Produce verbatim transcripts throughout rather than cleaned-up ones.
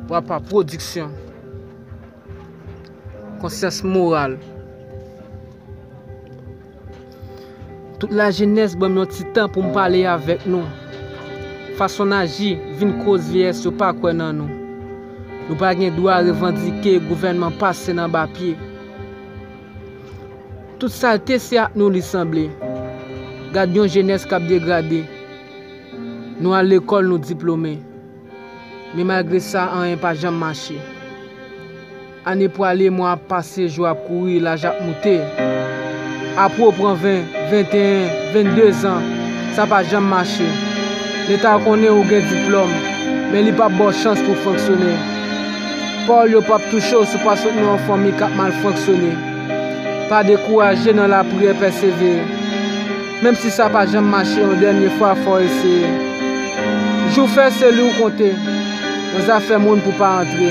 Papa Pwodiksyon. Konsyans moral. Tout lajenès ban m yon ti tan pou m pale avèk nou. Fason n aji vin koz vyeyès yo pa kwè nan nou. Nou pa gen dwa revandike gouvènman pase n anba pye. Tout salte se ak nou li sanble. Gad yon jenès k ap degrade. Nou al lekòl, nou diplome. Men malgre sa, anyen pa janm mache. Ane pwale, mwa ap pase, jou ap kouri, laj ap moute. Apre w pran ven, venteyen, vennde zan, sa pa janm mache. Leta konnen ou gen diplòm, men li p ap ba w chans pou w fonksyone. Pawòl yo p ap touche w si w pa sot nan yon fanmi k ap mal fonksyone. Pa dekouraje, nan lapriyè pèsevere. Menm si sa pa janm mache yon dènye fwa, fò w eseye. Jou fè se li w konte. Nan zafè moun pou pa antre.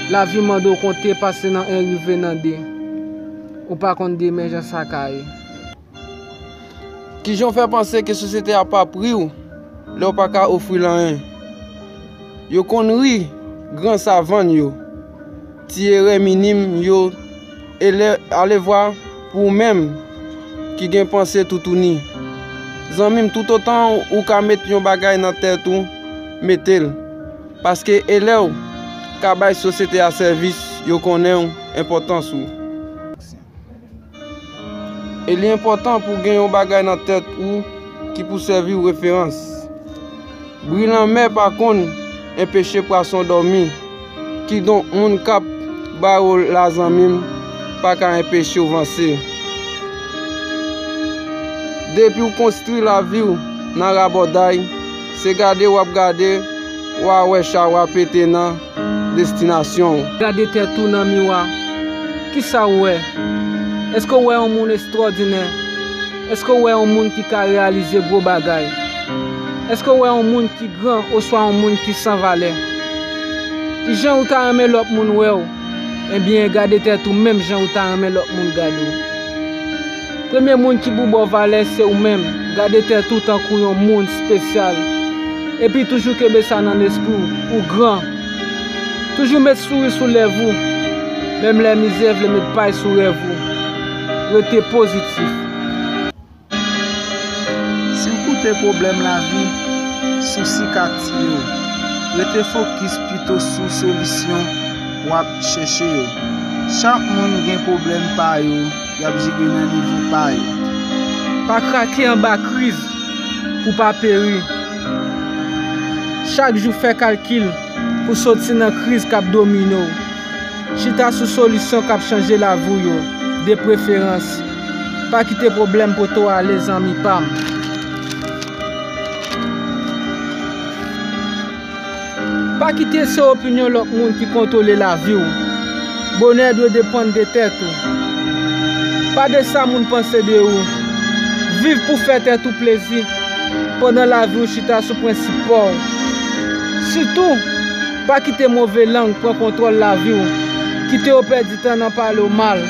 Lavi mande w konte pase nan en rive nan de. Ou pa konn demen jan sa ka ye. Kijan w fè panse ke sosyete a p ap ri w lè w pa ka ofri l anyen? Yo konn ri gran savann yo, ti erè minim yo, e lè alevwa pou ou menm ki gen panse toutouni. Zanmi m, toutotan ou ka met yon bagay nan tèt ou, mete l. Paske e lè w ka bay sosyete a sèvis, yo konnen w, enpòtans ou. E li enpòtan pou w gen yon bagay nan tèt ou ki pou sèvi w referans. Bri lanmè pa konn enpeche pwason dòmi, kidonk moun k ap bare w la zanmi m pa ka enpeche w vanse. Depi w konstwi lavi w nan rabòday, se gade w ap gade, w a wè chawa pete nan destinasyon w. Gade tèt ou nan miwa. Kisa w wè? Èske w wè yon moun estwòdinè? Èske w wè yon moun ki ka reyalize gwo bagay? Èske w wè yon moun ki gran oswa yon moun ki san valè? Kijan ou ta renmen lòt moun wè w? Ebyen, gade tèt ou menm jan ou ta renmen lòt moun gade w. Premye moun ki pou ba w valè se ou menm. Gade tèt ou tankou yon moun espesyal. Epi toujou kenbe sa nan lespri w, ou gran. Toujou met souri sou lèv ou, menm lè mizè vle met pay sou rèv ou. Rete pozitif. Si w koute pwoblèm lavi, sousi ka tiye w. Rete fokis pito sou solisyon w ap chèche yo. Chak moun gen pwoblèm pa yo, y ap jere nan nivo pa yo. Pa krake anba kriz pou w pa peri. Chak jou fè kalkil pou soti nan kriz k ap domine w. Chita sou solisyon k ap chanje lavi w yo, de preferans. Pa kite pwoblèm pote w ale, zanmi pa m. Pa kite se opinyon lòt moun ki kontwole lavi w. Bonè dwe depann de tèt ou. Pa de sa moun panse de ou. Viv pou fè tèt ou plezi, pandan lavi w chita sou prensip pa w. Sitou, pa kite move lang pran kontwòl lavi w. Kite yo pèdi tan nan pale w mal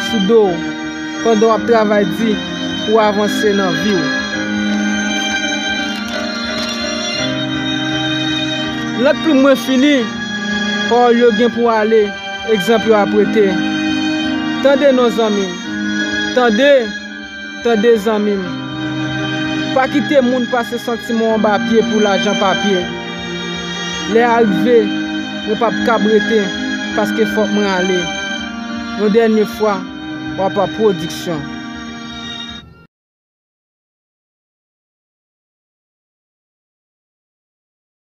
sou do w, pandan w ap travay di pou w avanse nan vi w. Lant plim mwen fini, pawòl yo gen pou ale, egzanp yo ap rete. Tande non, zanmi m. Tande, tande, zanmi m. Pa kite moun pase santiman w anba pye pou lajan papye. Lè a rive, mwen p ap kab rete, paske fòk mwen ale. Yon dènye fwa, Papa Pwodiksyon.